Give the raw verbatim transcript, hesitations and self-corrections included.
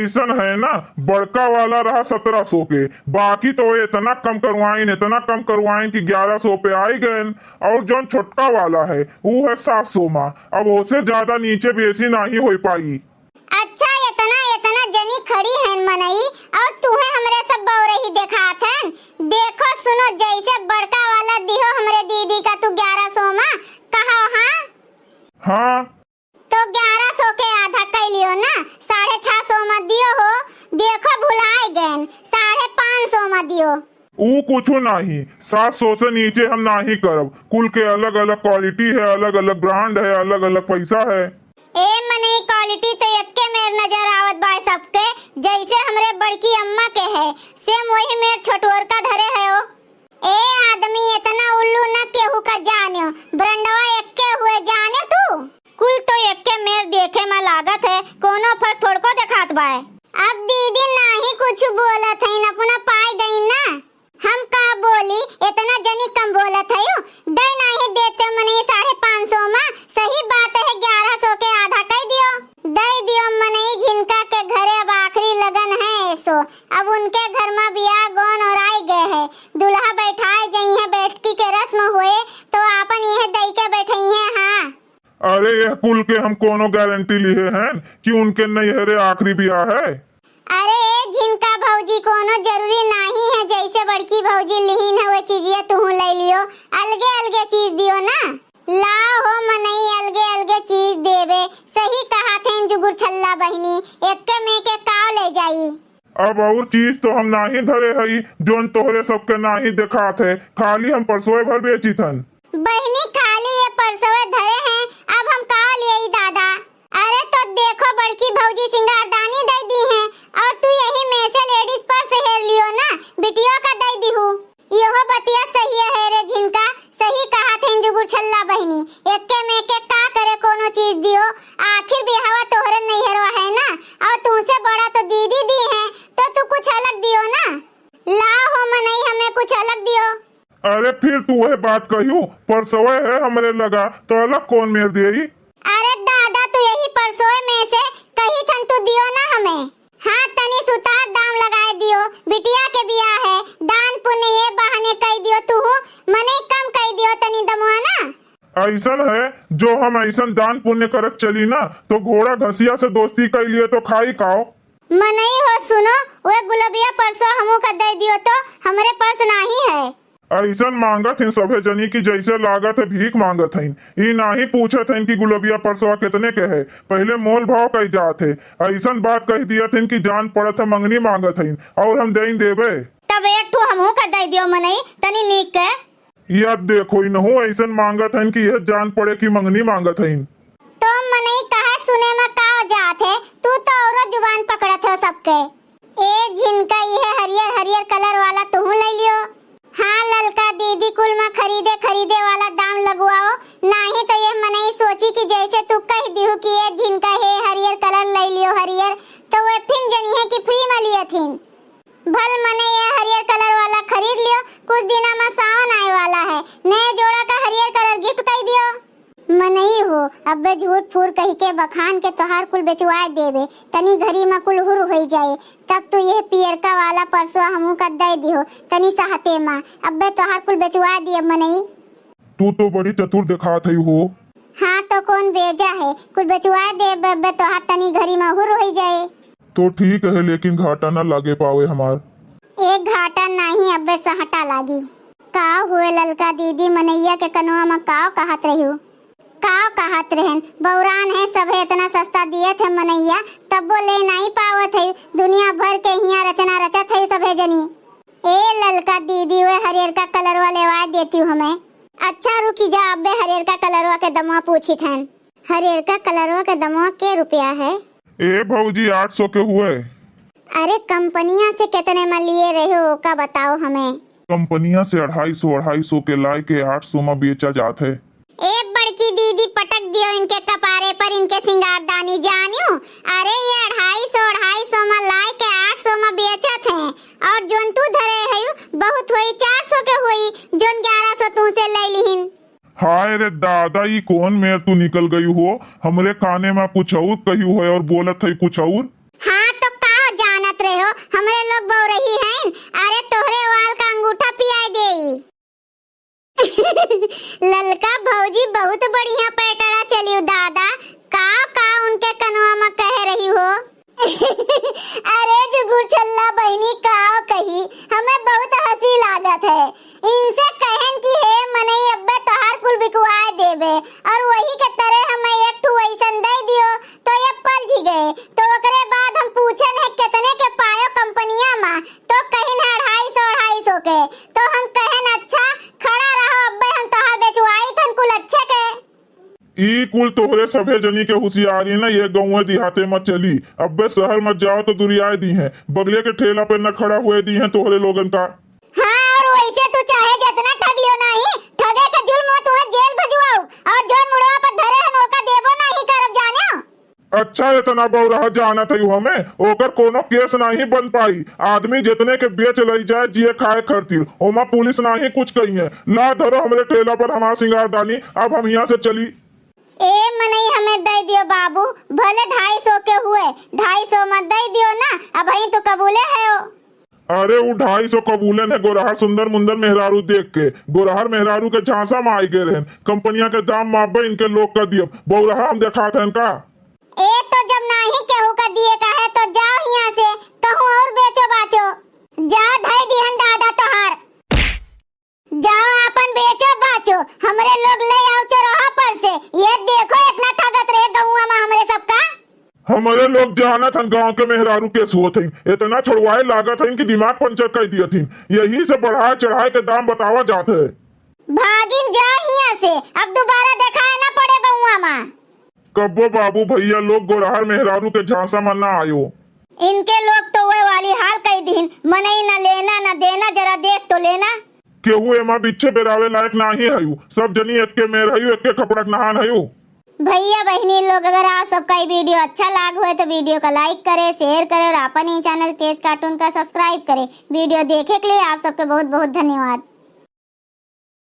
अइसन है ना, बड़का वाला रहा सतरह सौ के, बाकी तो एतना कम करवाइन, एतना कम करवाइन कि ग्यारह सौ पे आइ गएन। और जौन छोटका वाला है, ऊ है सात सौ मा। अब ओसे ज्यादा नीचे बेसी नाहीं होइ पाई। अच्छा, एतना, एतना जनी खड़ी हैं मनई, और तुहे हमरे सब बौरही देखात हैं। देखो, सुनो, जैसे बड़का वाला दिहो हमरे दीदी का तू ग्यारह सौ मा, कहो हाँ? हाँ। तो ग्यारह सौ के आधा कइ लियो ना, साढ़े छह सौ मा दियो हो। देखो, भुलाए गएन, साढ़े पाँच सौ मा दियो। ऊ कुछु नाहीं, सात सौ से नीचे हम नाहीं करब। कुल के अलग-अलग quality है, अलग-अलग brand है, अलग-अलग पैसा है। ए मनई, quality तो एक्के मेर नजर आवत बा सबके, जैसे हमरे बड़की अम्मा के है, same वही मेर छोटुअर का धरे है ओ। ए आदमी, एतना उल्लू न केहू का जान्यो, ब्रांडवा एक्के हुए जान्यो तू। कुल तो एक्के मेर देखे मा लागत है, कोनो फर्क थोड़को देखात बाय। अब दीदी नाहीं कुछ बोलत हईन, अपना पाए गई ना। हम का बोली, एतना जनी कम बोलत हयू। दे नाहीं देते मनई साढ़े पाँच सौ मा, सही बात है, ग्यारह सौ के आधा कइ दियो। दे दियो मनई, झिनका के घरे अब आखिरी लगन है एसो। अब उनके घर मा बियाह गौन ओराइ गए है। दुल्हा बैठाए जइहें, बैठकी के रस्म होए, तो आपन इहे दई के बैठइहें, हाँ। अरे, यह कुल के हम कोनो गारंटी लिहे हैं कि उनके नैहरे आखिरी बियाह है? अरे, ए झिनका भौजी, कोनो जरूरी नाहीं है, जैसे बड़की भौजी लिहिन है, वो चीजिया तुहूँ ले लियो, अलगे अलगे चीज दियो ना। लाओ हो मनई, अलगे अलगे चीज देबे। सही कहा थे जुगुर छल्ला बहिनी, एक्के में के काव ले जाई। अब और चीज तो हम नाहीं धरे हई, जोन तोहरे सबके नाहीं देखात है, खाली हम परसोए भर बेचित हन। बहिनी, खाली ये परसोए धरे हैं, अब हम का लेई दादा? अरे तो देखो, बड़की भौजी सिंगारदानी दे दी हैं, और तू यही में से ladies purse हेर लियो ना, बिटियों का दे दीहू। यहो बतिया सही है रे झिनका, सही कहा थे जुगुर छल्ला बहिनी, एक्के में के का करे कोनो चीज दियो, आखिर बिहावा तोहरे नैहरवा है ना, और तुमसे बड़ा तो दीदी दी है, तो तू कुछ अलग दियो ना। लाओ हो मनई, हमें कुछ अलग दियो। अरे फिर तू वह बात कहियो, परसवे है हमरे लगा, तो अलग कौन मेर देई? अरे दादा, तू यही परसोए में से कही थन, तू दियो ना हमें। हाँ, तनी सुतार दाम लगाए दियो, बिटिया के बियाह है, दान पुण्य ये बहाने कई दियो, तू मनई कम कई दियो तनी दमवा ना। ऐसन है, जो हम ऐसन दान पुण्य करत चली ना, तो घोड़ा घसिया से दोस्ती कई लिए तो खाई काओ। मनई हो सुनो, वे गुलबिया परसो हमू का दे दियो तो हमरे पर्स नाही है। अइसन मांगत हिन सभे जनी कि जइसे लागत है भीख मांगत हइन। ई नाही पूछत हइन कि गुलबिया परसवा केतने के है, पहिले मोल भाव कइ जात है। अइसन बात कहि दियत हइन कि जान पड़त है मंगनी मांगत हइन, और हम देइन देबे। तब एक ठो हमहू का दे दियो मनई, तनी नीक के। या देखो, इनहू अइसन मांगत हइन कि यह जान पड़े कि मंगनी मांगत हइन। तो मनई कहे सुने में का जात है, तू तो औरो जुबान पकड़त हो सबके। ए झिनका, इहे हरियर हरियर कलर वाला तुहू ले लियो। हाँ ललका दीदी, कुल में खरीदे खरीदे वाला दाम लगवाओ, नाही तो ये मनई सोची कि जैसे तू कह दिहू कि ए झिनका हे हरियर कलर ले लियो हरियर, तो वे फिन जनिहे कि फ्री में लियथिन। भल मनई ये हरियर कलर वाला खरीद लियो, कुछ दिना में सावन आए वाला है, नए जोड़ा का हरियर कलर गिफ्ट कर दियो। मनई हो, अब्बे झूठ फूर कहि के बखान के तोहार कुल बेचवाए देबे, तनी घरी मा कुल हुर होई जाए, तब तू यह पियरका वाला परसवा हमहू का दे दिहो, तनी सहते मा, अब्बे तोहार कुल बेचवाए दिए मनई। तू तो बड़ी चतुर देखात हई हो। हाँ तो कौन बेजा है, कुल बेचवाए देबे, अब्बे तोहार तनी घरी मा हुर होई जाए। तो ठीक है, लेकिन घाटा ना लागे पावे हमार। एक घाटा नाही, अब्बे सहटा लागी। का हुए ललका दीदी, मनैया के कनवा मा काव कहत रह्यू? काव कहत रहन? बौरान है, सभे इतना सस्ता दियत है मनैया, तब्बो ले नाही पावत है। दुनिया भर के हियाँ रचना रचत है सभे जनी। ए ललका दीदी, वे हरियरका कलरवा लेवाए देती हमें। अच्छा रुकी जा, अब्बे हरियरका कलरवा के दमवा पूछित हन। हरियरका कलरवा के दमवा के रुपया है? ए भौजी, आठ सौ के हुए। अरे कंपनिया से कितने में लिए रहे हो, ओका बताओ हमें। कंपनिया से अढ़ाई सौ, अढ़ाई सौ के लाए के आठ सौ में बेचा जात है। ए बड़की दीदी, पटक दियो इनके कपारे पर इनके सिंगारदानी जानियो। अरे ये अढ़ाई सौ, अढ़ाई सौ में लाए के आठ सौ में बेचत है, और जोन तू धरे है बहुत होई चार सौ के होई, जोन ग्यारह सौ तू से ले लिहिन। हाय रे दादा, ई कौन मेर तू निकल गयू हो? हमरे काने मा कुछ और कहियो है और बोलत है कुछ और। हाँ तो का हो, हमरे लोग बउरही हैं, अरे तोहरे वाल का अंगूठा पियाए देई। ललका भौजी बहुत बढ़िया पैटरा चलियो दादा, का का उनके कनवा में कह रही हो? अरे जुगुर छल्ला बहिनी, का कही, हमें बहुत हँसी लागत है। इनसे कहन कि हे मनई, अब्बे तोहार कुल बिकवाए देबे, और वही के तरे हमें एक ठो वैसन दे दियो, तो ये पलझि गए। तो ओकरे बाद हम पूछन है कितने के पायो कंपनिया मा, तो कहिन है अढ़ाई सौ, अढ़ाई सौ के। तो हम कहन अच्छा, खड़ा रहो, अब्बे हम तोहार बेचवाई थन कुल अच्छे के। ई कुल तोहरे सभे जनी के हुसियारी न ये गउँवे दिहाते मा चली। अब्बे सहर मा जाओ तो दुरियाए दीहें, बगले के ठेला पे न खड़ा हुए दीहें तोहरे लोगन का। हाँ, और वैसे तू चाहे जितना ठग लियो नाही, ठगे के जुल्म में तुम्हें जेल भेजवाऊ, और जोन मुड़वा पर धरे हन ओका देबो नाही करब जान्यो। अच्छा, इतना बउरहा जानत हयू हमें, ओकर कोनो केस नाही बन पाई। आदमी जितने के बेच लई जाए जिए खाए खातिर, ओमा पुलिस नाही कुछ कहिए। ला धरो हमरे ठेला पर हमार सिंगारदानी, अब हम हियाँ से चली। ए मनई, हमें दे दियो बाबू, भले ढाई सौ के हुए, ढाई सौ मत दे दियो ना, अबहीं तो कबूले है ओ। अरे उ ढाई सौ कबूलन है गोरहर सुंदर मुंदर मेहरारू देख के। गोरहर मेहरारू के झांसा में आई गए रहन। कंपनिया के दाम मापबे इनके लोग का दियब। बउरहा हम देखात हन का? ए तो जब नाही केहू का दिए का है तो जाओ हियाँ से, कहूँ और बेचो बाचो। जा धई दिहन दादा तोहार। जाओ आपन बेचो बाचो, हमरे लोग ले आओ चौराहा पर से। ये देखो इतना ठगत रहे गउँवा में हमरे सबका। हमरे लोग जानत हन गाँव के मेहरारू केस होत हइन, इतना छोड़वाए लागत हइन कि दिमाग पंचर कर दियत हइन। यही से बढ़ाए चढ़ाए के दाम बतावा जात है। भागिन जा हियाँ से, अब दोबारा देखाए ना पड़े गउँवा में। कब्बो बाबू भैया लोग गोरहर मेहरारू के झांसा में ना आयो। इनके लोग तो वह वाली हाल कई दीन, मनई न लेना न देना, जरा देख तो लेना। केहू एमा बिच्छे बेरावे लायक नाही हयू, सब जनी एक्के मेर हयू, एक्के खपड़ा के नहान हयू। भैया बहिनी लोग, अगर आप सबका ये वीडियो अच्छा लाग होए तो वीडियो का लाइक करे, शेयर करे और अपन ही चैनल तेज कार्टून का सब्सक्राइब करे। वीडियो देखे के लिए आप सबके बहुत बहुत धन्यवाद।